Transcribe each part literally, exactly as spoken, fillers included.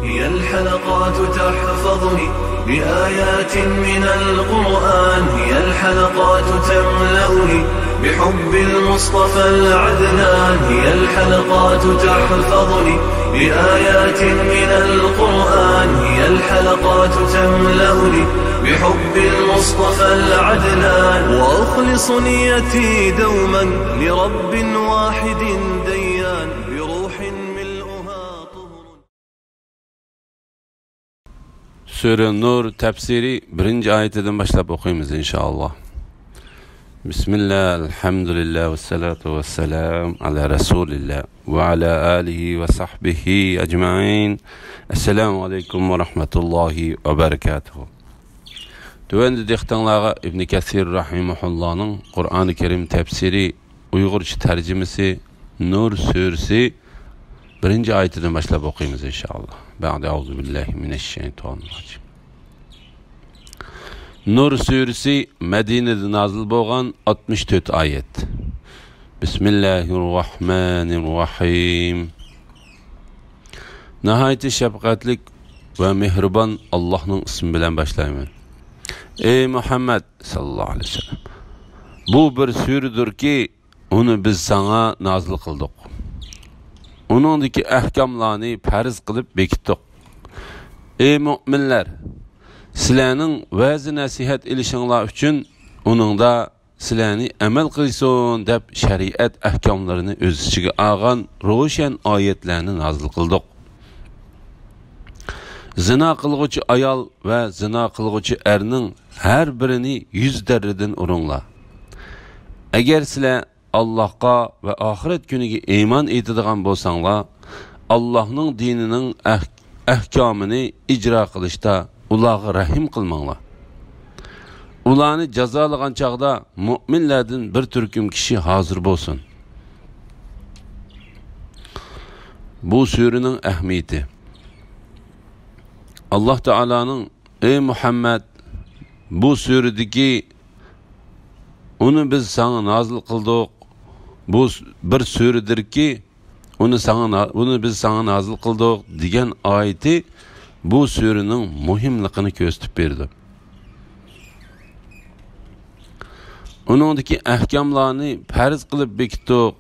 هي الحلقات تحفظني بآيات من القرآن، هي الحلقات تملأني بحب المصطفى العدنان، هي الحلقات تحفظني بآيات من القرآن، هي الحلقات تملأني بحب المصطفى العدنان، وأخلص نيتي دوما لرب واحد ديان، بروح ملؤها طهر. سۈرە نۇر تەپسىرى بىرىنچى ئايىتىدىن باشلاپ ئوقۇيمىز، ئىنشائاللا. بىسمىللا، ئەلھەمدۇلىللا، ۋەسسالاتۇ ۋەسسالام ئالا رەسۇلىللا ۋە ئالا ئالىھى ۋە سەھبىھى ئەجمەئىن. ئەسسالامۇ ئەلەيكۇم ۋە رەھمەتۇللاھى ۋە بەرەكاتۇھۇ. تۆۋەندە دىققىتىڭلارغا ئىبنى كەسىر رەھىمەھۇللانىڭ قۇرئانى كەرىم تەپسىرى، ئۇيغۇرچە تەرجىمىسى، نۇر سۈرىسى بىرىنچى ئايىتىدىن باشلاپ ئوقۇيمىز، ئىنشائاللا. بەئدە، ئەئۇزۇ بىللاھى مىنەششەيتانىررەجىم. نۇر سۈرىسى مەدىنىدە نازىل بولغان، ئاتمىش تۆت ئايەت. بىسمىللاھىررەھمانىررەھىم. ناھايىتى شەپقەتلىك ۋە مېھرىبان ئاللاھنىڭ ئىسمى بىلەن باشلايمەن. ئەي مۇھەممەد ساللاللاھۇ ئەلەيھى ۋەسەللەم، بۇ بىر سۈرىدۇركى، ئۇنى بىز ساڭا نازىل قىلدۇق. ئۇنىڭدىكى ئەھكاملارنى پەرز قىلىپ بېكىتتۇق. ئەي مۆمىنلەر، سىلەرنىڭ ۋەز-نەسىھەت ئېلىشىڭلار ئۈچۈن ئۇنىڭدا سىلەرنى ئەمەل قىلسۇن دەپ شەرىئەت ئەھكاملىرىنى ئۆز ئىچىگە ئالغان روشەن ئايەتلەرنى نازىل قىلدۇق. زىنا قىلغۇچى ئايال ۋە زىنا قىلغۇچى ئەرنىڭ ھەر بىرىنى يۈز دەررىدىن ئۇرۇڭلار. ئەگەر سىلەر ئاللاھقا ۋە ئاخىرەت كۈنىگە ئىمان ئېيتىدىغان بولساڭلار، ئاللاھنىڭ دىنىنىڭ ئەھ-، ئەھكامىنى ئىجرا قىلىشتا ئۇلارغا رەھىم قىلماڭلار. ئۇلارنى جازالىغان چاغدا مۆمىنلەردىن بىر تۈركۈم كىشى ھازىر بولسۇن. بۇ سۈرىنىڭ ئەھمىيىتى. ئاللاھ تائالانىڭ، ئەي مۇھەممەد، بۇ سۈرىدىكى، ئۇنى بىز ساڭا نازىل قىلدۇق، بۇ س-، بىر سۈرىدۇركى، ئۇنى ساڭا نا-، ئۇنى بىز ساڭا نازىل قىلدۇق دېگەن ئايىتى بۇ سۈرىنىڭ مۇھىملىقىنى كۆرسىتىپ بېرىدۇ. ئۇنىڭدىكى ئەھكاملارنى پەرز قىلىپ بېكىتتۇق.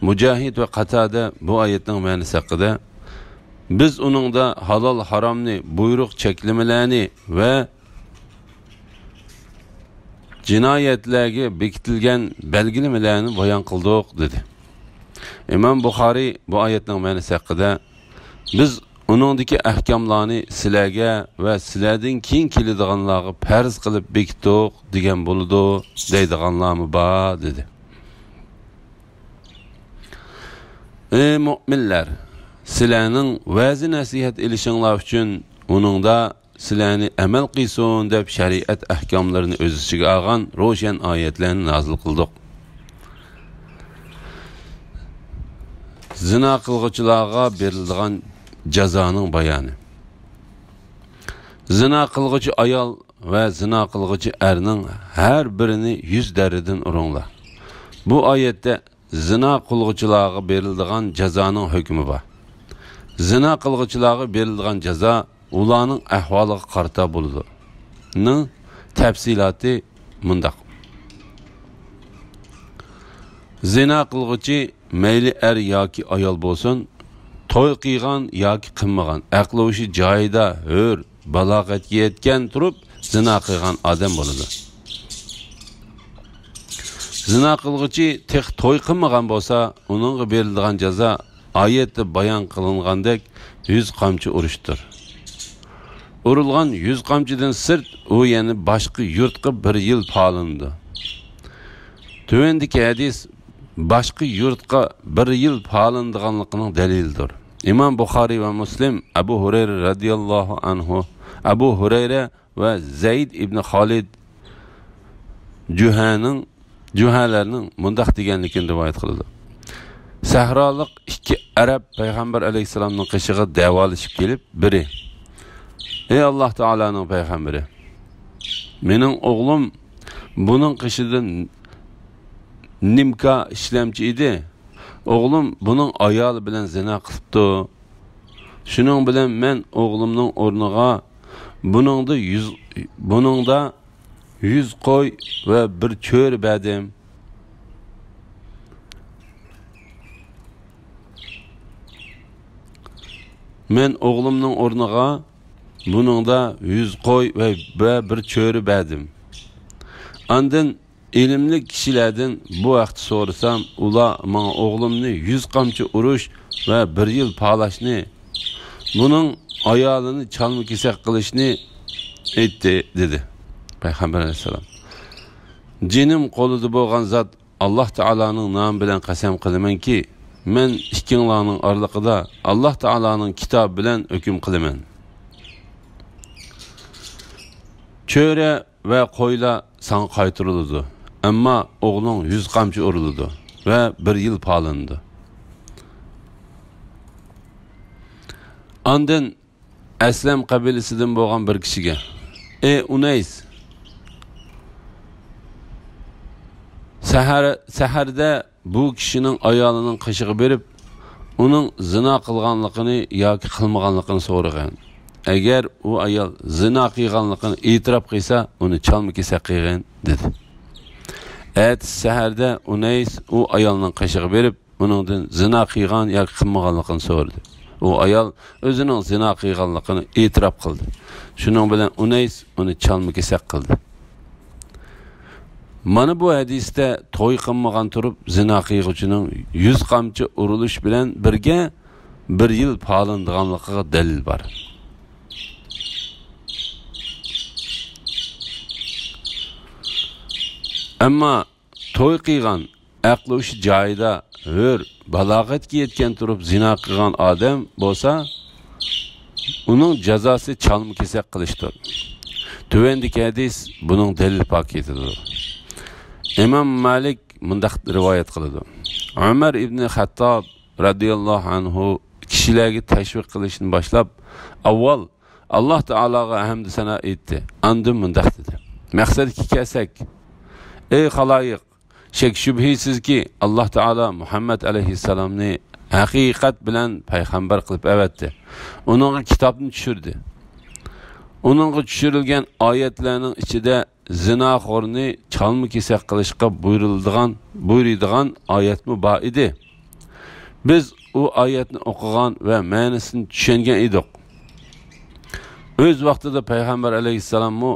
مۇجاھىد ۋە قاتادە بۇ ئايەتنىڭ مەنىسى ھەققىدە، بىز ئۇنىڭدا ھالال-ھارامنى، بۇيرۇق-چەكلىمىلەرنى ۋە جىنايەتلەرگە بېكىتىلگەن بەلگىلىمىلەرنى بايان قىلدۇق، دېدى. ئىمام بۇخارىي بۇ ئايەتنىڭ مەنىسى ھەققىدە، بىز ئۇنىڭدىكى ئەھكاملارنى سىلەرگە ۋە سىلەردىن كېيىن كېلىدىغانلارغا پەرز قىلىپ بېكىتتۇق دېگەن بولىدۇ، دەيدىغانلارمۇ بار، دېدى. ئەي مۆمىنلەر، سىلەرنىڭ ۋەزى-نەسىھەت ئېلىشىڭلار ئۈچۈن ئۇنىڭدا سىلەرنى ئەمەل قىلسۇن دەپ شەرىئەت ئەھكاملىرىنى ئۆز ئىچىگە ئالغان روشەن ئايەتلەرنى نازىل قىلدۇق. زىنا قىلغۇچىلارغا بېرىلىدىغان جازانىڭ بايانى. زىنا قىلغۇچى ئايال ۋە زىنا قىلغۇچى ئەرنىڭ ھەر بىرىنى يۈز دەررىدىن ئۇرۇڭلار. بۇ ئايەتتە زىنا قىلغۇچىلارغا بېرىلىدىغان جازانىڭ ھۆكمى بار. زىنا قىلغۇچىلارغا بېرىلىدىغان جازا ئۇلارنىڭ ئەھۋالىغا قارىتا بولىدۇ. نىڭ تەپسىلاتى مۇنداق. زىنا قىلغۇچى مەيلى ئەر ياكى ئايال بولسۇن، توي قىلغان ياكى قىلمىغان، ئەقلى ھوشى جايىدا، ھۆر، بالاغەتكە يەتكەن تۇرۇپ زىنا قىلغان ئادەم بولىدۇ. زىنا قىلغۇچى تېخى توي قىلمىغان بولسا، ئۇنىڭغا بېرىلىدىغان جازا ئايەتتە بايان قىلىنغاندەك يۈز قامچا ئۇرۇشتۇر. ئۇرۇلغان يۈز قامچىدىن سىرت، ئۇ يەنە باشقا يۇرتقا بىر يىل پالىنىدۇ. تۆۋەندىكى ھەدىس باشقا يۇرتقا بىر يىل پالىنىدىغانلىقىنىڭ دەلىلىدۇر. ئىمام بۇخارىي ۋە مۇسلىم ئەبۇ ھۇرەيرە رەزىياللاھۇ ئەنھۇ، ئەبۇ ھۇرەيرە ۋە زەيد ئىبنى خالىد جۇھەنىڭ، جۇھەلەرنىڭ مۇنداق دېگەنلىكىنى رىۋايەت قىلىدۇ. سەھرالىق ئىككى ئەرەب پەيغەمبەر ئەلەيھىسسالامنىڭ قېشىغا دەۋالىشىپ كېلىپ، بىرى، ئەي ئاللاھ تائالانىڭ پەيغەمبىرى، مېنىڭ ئوغلۇم بۇنىڭ قېشىدا نىمكا ئىشلەمچى ئىدى. ئوغلۇم بۇنىڭ ئايالى بىلەن زىنا قىلىپتۇ. شۇنىڭ بىلەن مەن ئوغلۇمنىڭ ئورنىغا بۇنىڭدا يۈز، بۇنىڭدا يۈز قوي ۋە بىر چۆرە بەردىم. مەن ئوغلۇمنىڭ ئورنىغا بۇنىڭدا يۈز قوي ۋە، ۋە بىر چۆرە بەردىم. ئاندىن ئىلىملىك كىشىلەردىن بۇ ھەقتە سورىسام، ئۇلار ماڭا ئوغلۇمنى يۈز قامچا ئۇرۇش ۋە بىر يىل پالاشنى، بۇنىڭ ئايالىنى چالما-كېسەك قىلىشنى ئېيتتى، دېدى پەيغەمبەر ئەلەيھىسسالام. جېنىم قولىدا بولغان زات ئاللاھ تائالانىڭ نامى بىلەن قەسەم قىلىمەنكى، مەن ئىككىڭلارنىڭ ئارىلىقىدا ئاللاھ تائالانىڭ كىتابى بىلەن ھۆكۈم قىلىمەن. چۆرە ۋە قويلار ساڭا قايتۇرۇلىدۇ، ئەمما ئوغلۇڭ يۈز قامچا ئۇرۇلىدۇ ۋە بىر يىل پالىنىدۇ. ئاندىن ئەسلەم قەبىلىسىدىن بولغان بىر كىشىگە، ئەي ئۇنەيس، سەھەر، سەھەردە بۇ كىشىنىڭ ئايالىنىڭ قېشىغا بېرىپ، ئۇنىڭ زىنا قىلغانلىقىنى ياكى قىلمىغانلىقىنى سورىغىن. ئەگەر ئۇ ئايال زىنا قىلغانلىقىنى ئېتىراپ قىلسا، ئۇنى چالما-كېسەك قىلغىن، دېدى. ئەتىسى سەھەردە ئۇنەيس ئۇ ئايالنىڭ قېشىغا بېرىپ، ئۇنىڭدىن زىنا قىلغان ياكى قىلمىغانلىقىنى سورىدى. ئۇ ئايال ئۆزىنىڭ زىنا قىلغانلىقىنى ئېتىراپ قىلدى. شۇنىڭ بىلەن ئۇنەيس ئۇنى چالما-كېسەك قىلدى. مانا بۇ ھەدىستە توي قىلمىغان تۇرۇپ زىنا قىلغۇچىنىڭ يۈز قامچا ئۇرۇلۇش بىلەن بىرگە بىر يىل پالىنىدىغانلىقىغا دەلىل بار. ئەمما توي قىلغان، ئەقلى ھوشى جايىدا، ھۆر، بالاغەتكە يەتكەن تۇرۇپ زىنا قىلغان ئادەم بولسا، ئۇنىڭ جازاسى چالما-كېسەك قىلىشتۇر. تۆۋەندىكى ھەدىس بۇنىڭ دەلىل پاكىتىدۇر. ئىمام مالىك مۇنداق رىۋايەت قىلىدۇ. ئۆمەر ئىبنى خەتتاب رەزىياللاھۇ ئەنھۇ كىشىلەرگە تەشۋىق قىلىشنى باشلاپ، ئاۋۋال ئاللاھ تائالاغا ھەمدۇ سانا ئېيتتى. ئاندىن مۇنداق دېدى: مەقسەتكە كەلسەك، ئەي خالايىق، شەك-شۈبھىسىزكى، ئاللاھ تائالا مۇھەممەد ئەلەيھىسسالامنى ھەقىقەت بىلەن پەيغەمبەر قىلىپ ئەۋەتتى. ئۇنىڭغا كىتابنى چۈشۈردى. ئۇنىڭغا چۈشۈرۈلگەن ئايەتلەرنىڭ ئىچىدە زىناخورنى چالما-كېسەك قىلىشقا بۇيرۇلىدىغان، بۇيرۇيدىغان ئايەتمۇ بار ئىدى. بىز ئۇ ئايەتنى ئوقۇغان ۋە مەنىسىنى چۈشەنگەن ئىدۇق. ئۆز ۋاقتىدا پەيغەمبەر ئەلەيھىسسالاممۇ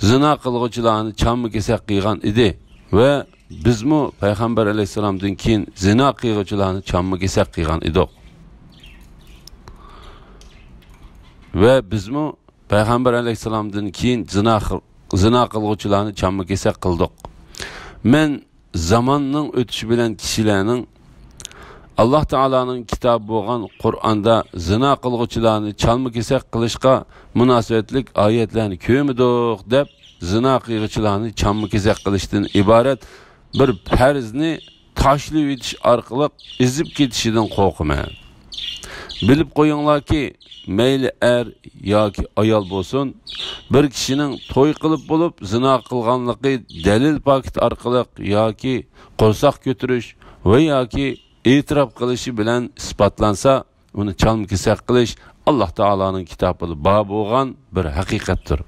زىنا قىلغۇچىلارنى چالما-كېسەك قىلغان ئىدى ۋە بىزمۇ پەيغەمبەر ئەلەيھىسسالامدىن كېيىن زىنا قىلغۇچىلارنى چالما-كېسەك قىلغان ئىدۇق. ۋە بىزمۇ پەيغەمبەر ئەلەيھىسسالامدىن كېيىن زىنا، زىنا قىلغۇچىلارنى چالما-كېسەك قىلدۇق. مەن زاماننىڭ ئۆتۈشى بىلەن كىشىلەرنىڭ ئاللاھ تائالانىڭ كىتابى بولغان قۇرئاندا زىنا قىلغۇچىلارنى چالما-كېسەك قىلىشقا مۇناسىۋەتلىك ئايەتلەرنى كۆرمىدۇق دەپ، زىنا قىلغۇچىلارنى چالما-كېسەك قىلىشتىن ئىبارەت بىر پەرزنى تاشلىۋېتىش ئارقىلىق ئېزىپ كېتىشىدىن قورقىمەن. بىلىپ قويۇڭلاركى، مەيلى ئەر ياكى ئايال بولسۇن، بىر كىشىنىڭ توي قىلىپ بولۇپ زىنا قىلغانلىقى دەلىل پاكىت ئارقىلىق ياكى قورساق كۆتۈرۈش ۋە ياكى ئېتىراپ قىلىشى بىلەن ئىسپاتلانسا، ئۇنى چالما-كېسەك قىلىش ئاللاھ تائالانىڭ كىتابىدا بار بولغان بىر ھەقىقەتتۇر.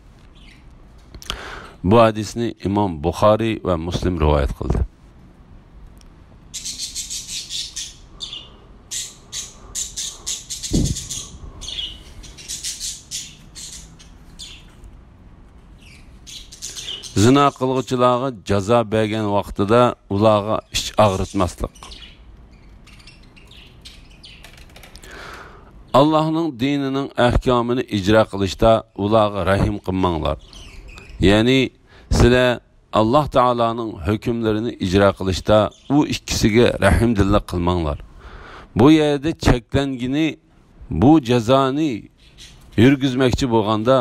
بۇ ھەدىسنى ئىمام بۇخارىي ۋە مۇسلىم رىۋايەت قىلدى. زىنا قىلغۇچىلارغا جازا بەرگەن ۋاقتىدا ئۇلارغا ئىچ ئاغرىتماسلىق. ئاللاھنىڭ دىنىنىڭ ئەھكامىنى ئىجرا قىلىشتا ئۇلارغا رەھىم قىلماڭلار. يەنى سىلەر ئاللاھ تائالانىڭ ھۆكۈملىرىنى ئىجرا قىلىشتا ئۇ ئىككىسىگە رەھىمدىللىك قىلماڭلار. بۇ يەردە چەكلەنگىنى، بۇ جازانى يۈرگۈزمەكچى بولغاندا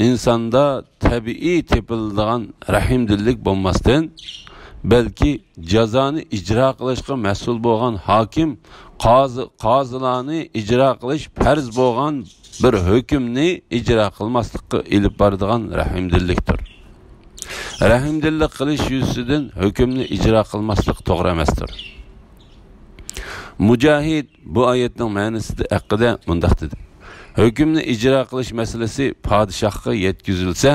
ئىنساندا تەبىئىي تېپىلىدىغان رەھىمدىللىك بولماستىن، بەلكى جازانى ئىجرا قىلىشقا مەسئۇل بولغان ھاكىم، قازى، قازىلارنى ئىجرا قىلىش پەرز بولغان بىر ھۆكۈمنى ئىجرا قىلماسلىققا ئېلىپ بارىدىغان رەھىمدىللىكتۇر. رەھىمدىللىك قىلىش يۈزىسىدىن ھۆكۈمنى ئىجرا قىلماسلىق توغرا ئەمەستۇر. مۇجاھىد بۇ ئايەتنىڭ مەنىسى ھەققىدە مۇنداق دېدى: ھۆكۈمنى ئىجرا قىلىش مەسىلىسى پادىشاھقا يەتكۈزۈلسە،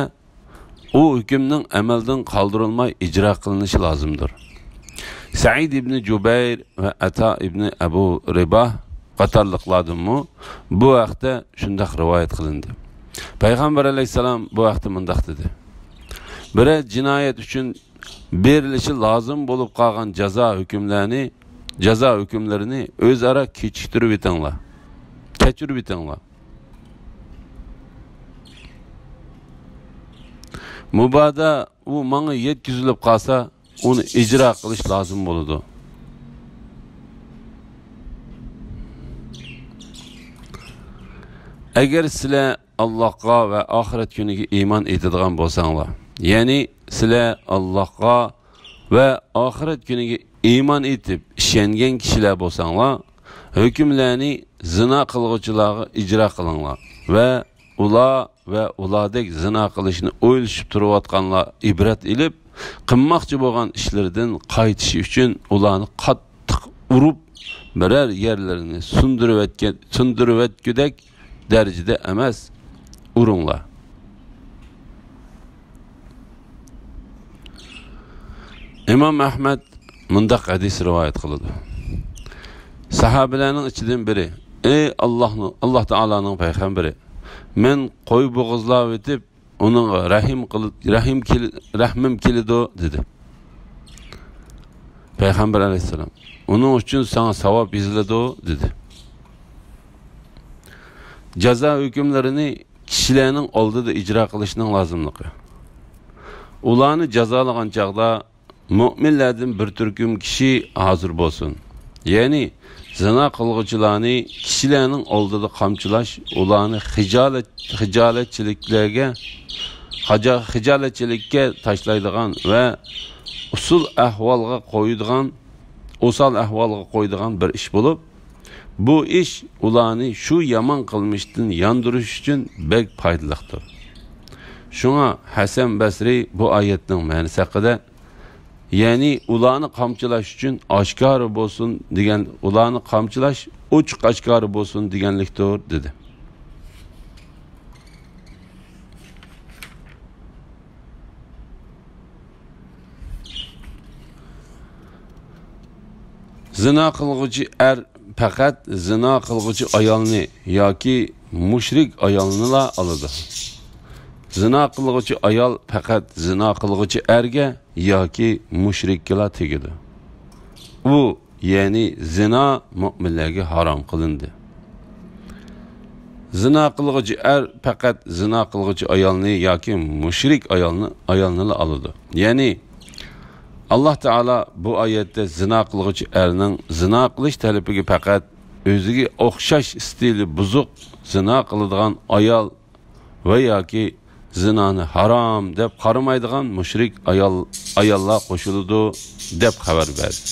ئۇ ھۆكۈمنىڭ ئەمەلدىن قالدۇرۇلماي ئىجرا قىلىنىشى لازىمدۇر. سەئىد ئىبنى جۇبەير ۋە ئەتا ئىبنى ئەبۇ رىباھ قاتارلىقلاردىنمۇ بۇ ھەقتە شۇنداق رىۋايەت قىلىندى. پەيغەمبەر ئەلەيھىسسالام بۇ ھەقتە مۇنداق دېدى: بىرەر جىنايەت ئۈچۈن بېرىلىشى لازىم بولۇپ قالغان جازا ھۆكۈملەرنى، جازا ھۆكۈملىرىنى ئۆزئارا كېچىكتۈرۈۋېتىڭلار، كەچۈرۈۋېتىڭلار. مۇبادا ئۇ ماڭا يەتكۈزۈلۈپ قالسا، ئۇنى ئىجرا قىلىش لازىم بولىدۇ. ئەگەر سىلەر ئاللاھقا ۋە ئاخىرەت كۈنىگە ئىمان ئېيتىدىغان بولساڭلار، يەنى سىلەر ئاللاھقا ۋە ئاخىرەت كۈنىگە ئىمان ئېيتىپ ئىشەنگەن كىشىلەر بولساڭلار، ھۆكۈملەرنى زىنا قىلغۇچىلارغا ئىجرا قىلىڭلار ۋە ئۇلار ۋە ئۇلاردەك زىنا قىلىشنى ئويلىشىپ تۇرۇۋاتقانلار ئىبرەت ئېلىپ، قىلماقچى بولغان ئىشلىرىدىن قايتىشى ئۈچۈن ئۇلارنى قاتتىق ئۇرۇپ، بىرەر يەرلىرىنى سۇندۇرۇۋەتكەن، سۇندۇرۇۋەتكۈدەك دەرىجىدە ئەمەس، ئۇرۇڭلار. ئىمام ئەھمەد مۇنداق ھەدىس رىۋايەت قىلىدۇ. ساھابىلەرنىڭ ئىچىدىن بىرى: ئەي ئاللاھنىڭ، ئاللاھ تائالانىڭ پەيغەمبىرى، مەن قوي بوغۇزلاۋېتىپ، ئۇنىڭغا رەھىم قىل-، رەھىم كېل-، رەھمىم كېلىدۇ، دېدى. پەيغەمبەر ئەلەيھىسسالام، ئۇنىڭ ئۈچۈن ساڭا ساۋاب يېزىلىدۇ، دېدى. جازا ھۆكۈملىرىنى كىشىلەرنىڭ ئالدىدا ئىجرا قىلىشنىڭ لازىملىقى. ئۇلارنى جازالىغان چاغدا مۆمىنلەردىن بىر تۈركۈم كىشى ھازىر بولسۇن. يەنى زىنا قىلغۇچىلارنى كىشىلەرنىڭ ئالدىدا قامچىلاش ئۇلارنى خىجالەت، خىجالەتچىلىكلەرگە، خاجا-، خىجالەتچىلىككە تاشلايدىغان ۋە ئۇسۇل ئەھۋالغا قويىدىغان، ئوسال ئەھۋالغا قويىدىغان بىر ئىش بولۇپ، بۇ ئىش ئۇلارنى شۇ يامان قىلمىشتىن ياندۇرۇش ئۈچۈن بەك پايدىلىقتۇر. شۇڭا ھەسەن بەسرى بۇ ئايەتنىڭ مەنىسى ھەققىدە، يەنى ئۇلارنى قامچىلاش ئۈچۈن ئاشكارا بولسۇن دېگەن، ئۇلارنى قامچىلاش ئوچۇق ئاشكارا بولسۇن دېگەنلىكتۇر، دېدى. زىنا قىلغۇچى ئەر پەقەت زىنا قىلغۇچى ئايالنى ياكى مۇشرىك ئايالنىلا ئالىدۇ. زىنا قىلغۇچى ئايال پەقەت زىنا قىلغۇچى ئەرگە ياكى مۇشرىككىلا تېگىدۇ. ئۇ، يەنى زىنا مۆمىنلەرگە ھارام قىلىندى. زىنا قىلغۇچى ئەر پەقەت زىنا قىلغۇچى ئايالنى ياكى مۇشرىك ئايالنى، ئايالنىلا ئالىدۇ. يەنى ئاللاھ تائالا بۇ ئايەتتە زىنا قىلغۇچى ئەرنىڭ زىنا قىلىش تەلىپىگە پەقەت ئۆزىگە ئوخشاش ئىستىلى بۇزۇق زىنا قىلىدىغان ئايال ۋە ياكى زىنانى ھارام دەپ قارىمايدىغان مۇشرىك ئايال، ئاياللار قوشۇلىدۇ، دەپ خەۋەر بەردى.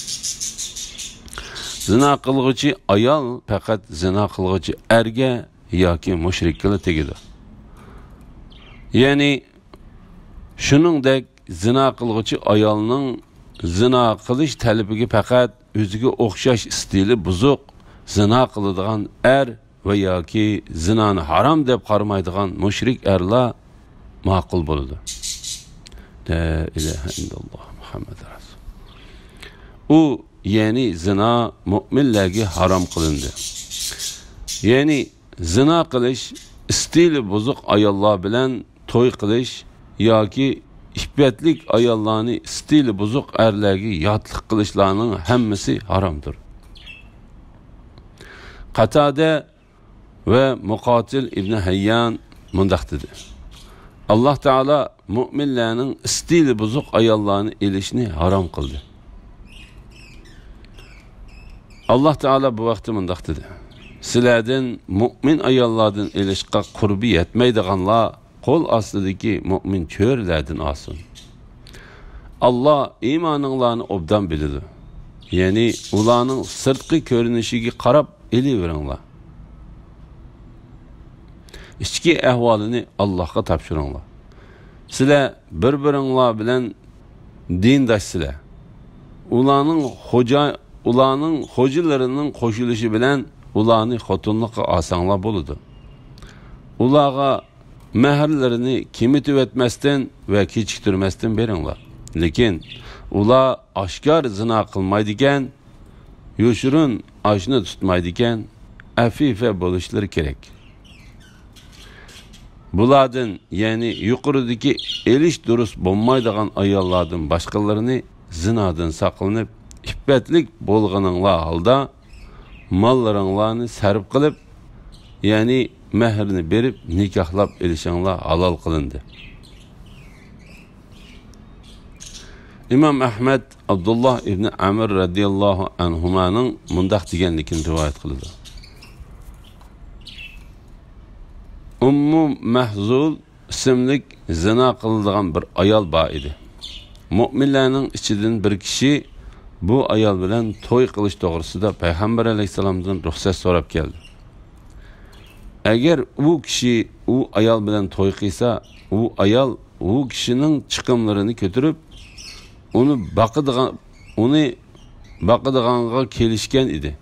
زىنا قىلغۇچى ئايال پەقەت زىنا قىلغۇچى ئەرگە ياكى مۇشرىككىلا تېگىدۇ. يەنى شۇنىڭدەك زىنا قىلغۇچى ئايالنىڭ زىنا قىلىش تەلىپىگە پەقەت ئۆزىگە ئوخشاش ئىستىلى بۇزۇق زىنا قىلىدىغان ئەر ۋە ياكى زىنانى ھارام دەپ قارىمايدىغان مۇشرىك ئەرلەر ماقۇل بولىدۇ. لا ئىلاھە ئىللاللاھ مۇھەممەد رەسۇل. ئۇ، يەنى زىنا مۆمىنلەرگە ھارام قىلىندى. يەنى زىنا قىلىش، ئىستىلى بۇزۇق ئاياللار بىلەن توي قىلىش ياكى ئىپپەتلىك ئاياللارنى ئىستىلى بۇزۇق ئەرلەرگە ياتلىق قىلىشلارنىڭ ھەممىسى ھارامدۇر. قاتادە ۋە مۇقاتىل ئىبنى ھەييان مۇنداق دېدى: ئاللاھ تائالا مۆمىنلەرنىڭ ئىستىلى بۇزۇق ئاياللارنى ئېلىشنى ھارام قىلدى. ئاللاھ تائالا بۇ ھەقتە مۇنداق دېدى: سىلەردىن مۆمىن ئاياللاردىن ئېلىشقا قۇربى يەتمەيدىغانلار قول ئاستىدىكى مۆمىن چۆرىلەردىن ئالسۇن. ئاللاھ ئىمانىڭلارنى ئوبدان بىلىدۇ. يەنى ئۇلارنىڭ سىرتقى كۆرۈنۈشىگە قاراپ ئېلىۋېرىڭلار. ئىچكى ئەھۋالىنى ئاللاھقا تاپشۇرۇڭلار. سىلەر بىر-بىرىڭلار بىلەن دىنداشسىلەر. ئۇلارنىڭ خوجا-، ئۇلارنىڭ خوجىلىرىنىڭ قوشۇلۇشى بىلەن ئۇلارنى خوتۇنلۇققا ئالساڭلار بولىدۇ. ئۇلارغا مەھىرلىرىنى كېمىتىۋەتمەستىن ۋە كېچىكتۈرمەستىن بېرىڭلار. لېكىن ئۇلار ئاشكارا زىنا قىلمايدىكەن، يوشۇرۇن ئاشنا تۇتمايدىكەن، ئەفىفە بولۇشلىرى كېرەك. بۇلاردىن، يەنى يۇقىرىدىكى ئېلىش دۇرۇس بولمايدىغان ئاياللاردىن باشقىلىرىنى زىنادىن ساقلىنىپ، ئىپپەتلىك بولغىنىڭلار ھالدا ماللىرىڭلارنى سەرپ قىلىپ، يەنى مەھرىنى بېرىپ نىكاھلاپ ئېلىشىڭلار ھالال قىلىندى. ئىمام ئەھمەد ئابدۇللا ئىبنى ئەمر رەزىياللاھۇ ئەنھۇمانىڭ مۇنداق دېگەنلىكىنى رىۋايەت قىلىدۇ. ئۇممۇ مەھزۇل ئىسىملىك زىنا قىلىدىغان بىر ئايال بار ئىدى. مۆمىنلەرنىڭ ئىچىدىن بىر كىشى بۇ ئايال بىلەن توي قىلىش توغرىسىدا پەيغەمبەر ئەلەيھىسسالامدىن رۇخسەت سوراپ كەلدى. ئەگەر ئۇ كىشى ئۇ ئايال بىلەن توي قىلسا، ئۇ ئايال ئۇ كىشىنىڭ چىقىملىرىنى كۆتۈرۈپ، ئۇنى باقىدىغان، ئۇنى باقىدىغانغا كېلىشكەن ئىدى.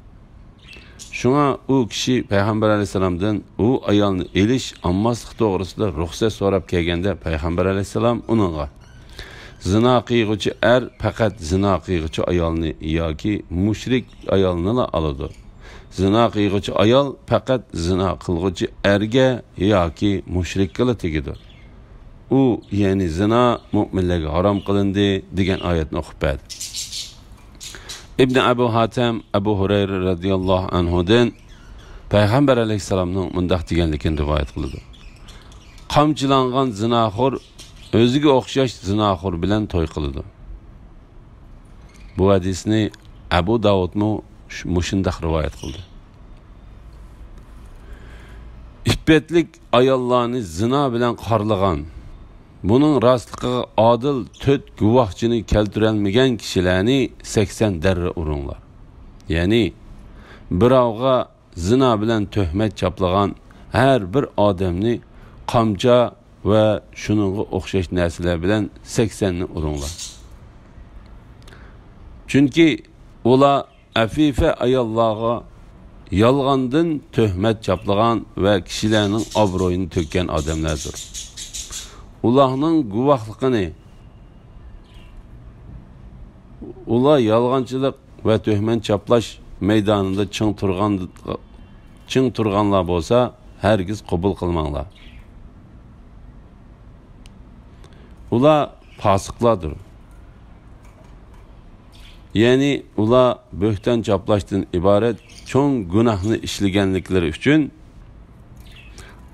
شۇڭا ئۇ كىشى پەيغەمبەر ئەلەيھىسسالامدىن ئۇ ئايالنى ئېلىش، ئالماسلىق توغرىسىدا رۇخسەت سوراپ كەلگەندە، پەيغەمبەر ئەلەيھىسسالام ئۇنىڭغا، «زىنا قىلغۇچى ئەر پەقەت زىنا قىلغۇچى ئايالنى ياكى مۇشرىك ئايالنىلا ئالىدۇ. زىنا قىلغۇچى ئايال پەقەت زىنا قىلغۇچى ئەرگە ياكى مۇشرىككىلا تېگىدۇ. ئۇ، يەنى زىنا، مۆمىنلەرگە ھارام قىلىندى» دېگەن ئايەتنى ئوقۇپ بەردى. ئىبنى ئەبۇ ھاتەم ئەبۇ ھۇرەيرە رەزىياللاھۇ ئەنھۇدىن پەيغەمبەر ئەلەيھىسسالامنىڭ مۇنداق دېگەنلىكىنى رىۋايەت قىلىدۇ: «قامچىلانغان زىناخور ئۆزىگە ئوخشاش زىناخور بىلەن توي قىلىدۇ.» بۇ ھەدىسنى ئەبۇ داۋۇدمۇ شۇ-، مۇشۇنداق رىۋايەت قىلدى: «ئىپپەتلىك ئاياللارنى زىنا بىلەن قارىلىغان، بۇنىڭ راستلىقىغا ئادىل تۆت گۇۋاھچىنى كەلتۈرەلمىگەن كىشىلەرنى سەكسەن دەررە ئۇرۇڭلار.» يەنى، بىراۋغا زىنا بىلەن تۆھمەت چاپلىغان ھەر بىر ئادەمنى قامچا ۋە شۇنىڭغا ئوخشاش نەرسىلەر بىلەن سەكسەننى ئۇرۇڭلار. چۈنكى ئۇلار ئەفىفە ئاياللارغا يالغاندىن تۆھمەت چاپلىغان ۋە كىشىلەرنىڭ ئابرۇيىنى تۆككەن ئادەملەردۇر. ئۇلارنىڭ گۇۋاھلىقىنى، ئۇلار يالغانچىلىق ۋە تۆھمەت چاپلاش مەيدانىدا چىڭ تۇرغان، چىڭ تۇرغانلار بولسا، ھەرگىز قوبۇل قىلماڭلار. ئۇلار پاسىقلاردۇر. يەنى ئۇلار بۆھتان چاپلاشتىن ئىبارەت چوڭ گۇناھنى ئىشلىگەنلىكلىرى ئۈچۈن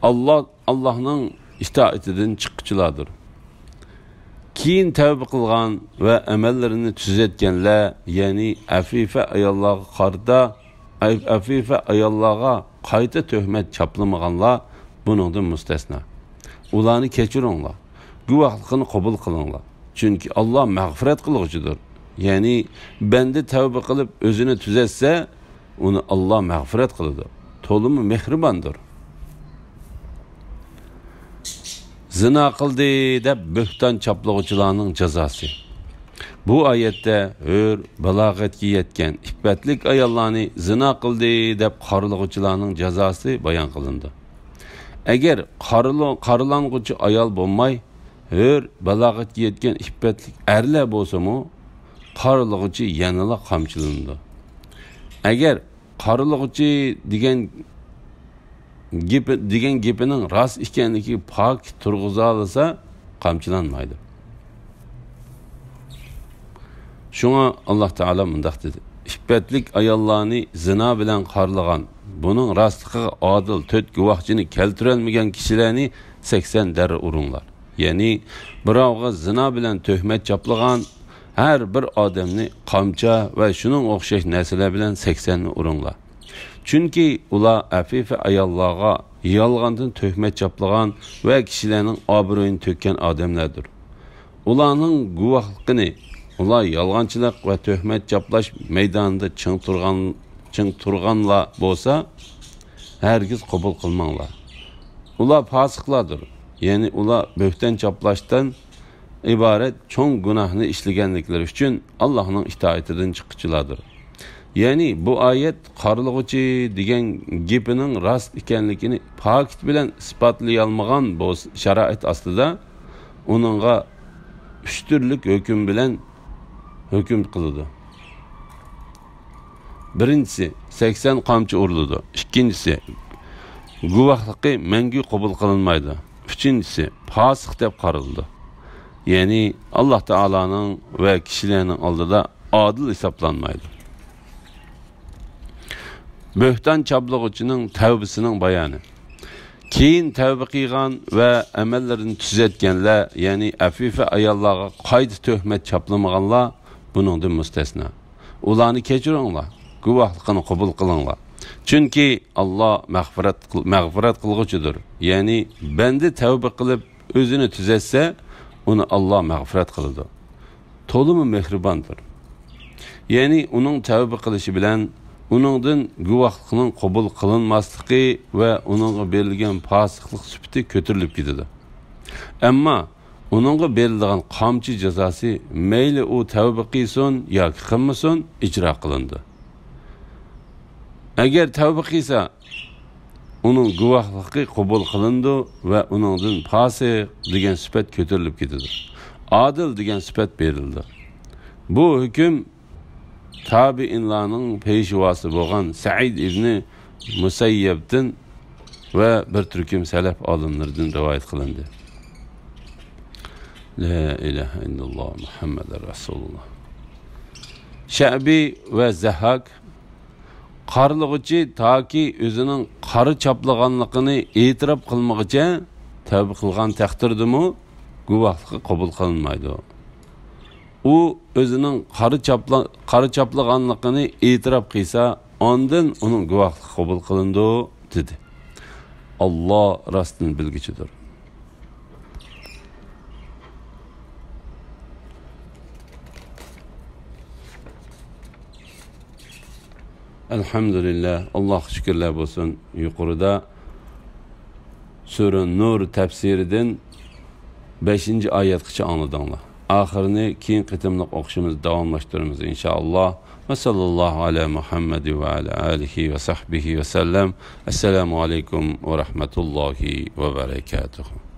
ئاللا، ئاللانىڭ ئىتائىتىدىن چىققۇچىلاردۇر. كېيىن تەۋبە قىلغان ۋە ئەمەللىرىنى تۈزەتكەنلەر، يەنى ئەفىفە ئاياللارغا قارىتا، ئەفىفە ئاياللارغا قايتا تۆھمەت چاپلىمىغانلار بۇنىڭدىن مۇستەسنا. ئۇلارنى كەچۈرۈڭلار، گۇۋاھلىقىنى قوبۇل قىلىڭلار. چۈنكى ئاللا مەغپىرەت قىلغۇچىدۇر. يەنى بەندە تەۋبە قىلىپ ئۆزىنى تۈزەتسە، ئۇنى ئاللا مەغپىرەت قىلىدۇ. تولىمۇ مېھرىباندۇر. زىنا قىلدى دەپ بۆھتان چاپلىغۇچىلارنىڭ جازاسى. بۇ ئايەتتە ھۆر، بالاغەتكە يەتكەن ئىپپەتلىك ئاياللارنى زىنا قىلدى دەپ قارىلىغۇچىلارنىڭ جازاسى بايان قىلىنىدۇ. ئەگەر قارىلان-، قارىلانغۇچى ئايال بولماي، ھۆر، بالاغەتكە يەتكەن ئىپپەتلىك ئەرلەر بولسىمۇ، قارىلىغۇچى يەنىلا قامچىلىنىدۇ. ئەگەر قارىلىغۇچى دېگەن گېپى، دېگەن گېپىنىڭ راست ئىكەنلىكىگە پاكىت تۇرغۇزالىسا، قامچىلانمايدۇ. شۇڭا ئاللا تائالا مۇنداق دېدى: «ئىپپەتلىك ئاياللارنى زىنا بىلەن قارىلىغان، بۇنىڭ راستلىقىغا ئادىل تۆت گۇۋاھچىنى كەلتۈرەلمىگەن كىشىلەرنى سەكسەن دەررە ئۇرۇڭلار.» يەنى، بىراۋغا زىنا بىلەن تۆھمەت چاپلىغان ھەر بىر ئادەمنى قامچا ۋە شۇنىڭغا ئوخشاش نەرسىلەر بىلەن سەكسەننى ئۇرۇڭلار. چۈنكى ئۇلار ئەفىفە ئاياللارغا يالغاندىن تۆھمەت چاپلىغان ۋە كىشىلەرنىڭ ئابرۇيىنى تۆككەن ئادەملەردۇر. ئۇلارنىڭ گۇۋاھلىقىنى، ئۇلار يالغانچىلىق ۋە تۆھمەت چاپلاش مەيدانىدا چىڭ تۇرغان، چىڭ تۇرغانلار بولسا، ھەرگىز قوبۇل قىلماڭلار. ئۇلار پاسىقلاردۇر. يەنى ئۇلار بۆھتان چاپلاشتىن ئىبارەت چوڭ گۇناھنى ئىشلىگەنلىكلىرى ئۈچۈن ئاللاھنىڭ ئىتائىتىدىن چىققۇچىلاردۇر. يەنى بۇ ئايەت قارىلىغۇچى دېگەن گېپىنىڭ راست ئىكەنلىكىنى پاكىت بىلەن ئىسپاتلىيالمىغان بولسا، شارائىت ئاستىدا ئۇنىڭغا ئۈچ تۈرلۈك ھۆكۈم بىلەن ھۆكۈم قىلىدۇ. بىرىنچىسى، سەكسەن قامچا ئۇرۇلىدۇ. ئىككىنچىسى، گۇۋاھلىقى مەڭگۈ قوبۇل قىلىنمايدۇ. ئۈچىنچىسى، پاسىق دەپ قارىلىدۇ. يەنى ئاللا تائالانىڭ ۋە كىشىلەرنىڭ ئالدىدا ئادىل ھېسابلانمايدۇ. بۆھتان چاپلىغۇچىنىڭ تەۋبىسىنىڭ بايانى. كېيىن تەۋبە قىلغان ۋە ئەمەللىرىنى تۈزەتكەنلەر، يەنى ئەفىفە ئاياللارغا قايتا تۆھمەت چاپلىمىغانلار بۇنىڭدىن مۇستەسنا. ئۇلارنى كەچۈرۈڭلار، گۇۋاھلىقىنى قوبۇل قىلىڭلار. چۈنكى ئاللا مەغپىرەت قىل-، مەغپىرەت قىلغۇچىدۇر. يەنى بەندە تەۋبە قىلىپ ئۆزىنى تۈزەتسە، ئۇنى ئاللا مەغپىرەت قىلىدۇ. تولىمۇ مېھرىباندۇر. يەنى ئۇنىڭ تەۋبە قىلىشى بىلەن ئۇنىڭدىن گۇۋاھلىقنىڭ قوبۇل قىلىنماسلىقى ۋە ئۇنىڭغا بېرىلگەن پاسىقلىق سۈپىتى كۆتۈرۈلۈپ كېتىدۇ. ئەمما ئۇنىڭغا بېرىلىدىغان قامچا جازاسى مەيلى ئۇ تەۋبە قىلسۇن ياكى قىلمىسۇن، ئىجرا قىلىنىدۇ. ئەگەر تەۋبە قىلسا، ئۇنىڭ گۇۋاھلىقى قوبۇل قىلىنىدۇ ۋە ئۇنىڭدىن پاسىق دېگەن سۈپەت كۆتۈرۈلۈپ كېتىدۇ. ئادىل دېگەن سۈپەت بېرىلىدۇ. بۇ ھۆكۈم تابىئىنلارنىڭ پېشۋاسى بولغان سەئىد ئىبنى مۇسەييەبتىن ۋە بىر تۈركۈم سەلەف ئالىملىرىدىن رىۋايەت قىلىندى. لا ئىلاھە ئىللاللا مۇھەممەدۇر رەسۇلۇللا. شەئبى ۋە زەھھاك، قارىلىغۇچى تاكى ئۆزىنىڭ قارا چاپلىغانلىقىنى ئېتىراپ قىلمىغىچە تەۋبە قىلغان تەقدىردىمۇ گۇۋاھلىقى قوبۇل قىلىنمايدۇ. ئۇ ئۆزىنىڭ قارا چاپلا-، قارا چاپلىغانلىقىنى ئېتىراپ قىلسا، ئاندىن ئۇنىڭ گۇۋاھلىقى قوبۇل قىلىنىدۇ، دېدى. ئاللا راستىنى بىلگۈچىدۇر. ئەلھەمدۇلىللا، ئاللاغا شۈكۈرلەر بولسۇن. يۇقىرىدا سۈرە نۇر تەپسىرىدىن بەشىنچى ئايەتكىچە ئاڭلىدىڭلار. ئاخىرىنى كېيىن قېتىملىق ئوقۇشىمىز داۋاملاشتۇرىمىز، ئىنشائاللا. ۋە ساللاللاھۇ ئەلا مۇھەممەد ۋە ئەلا ئالىھى ۋە سەھبىھى ۋە سەللەم. ئەسسالامۇ ئەلەيكۇم ۋە رەھمەتۇللاھى ۋە بەرەكاتۇھۇ.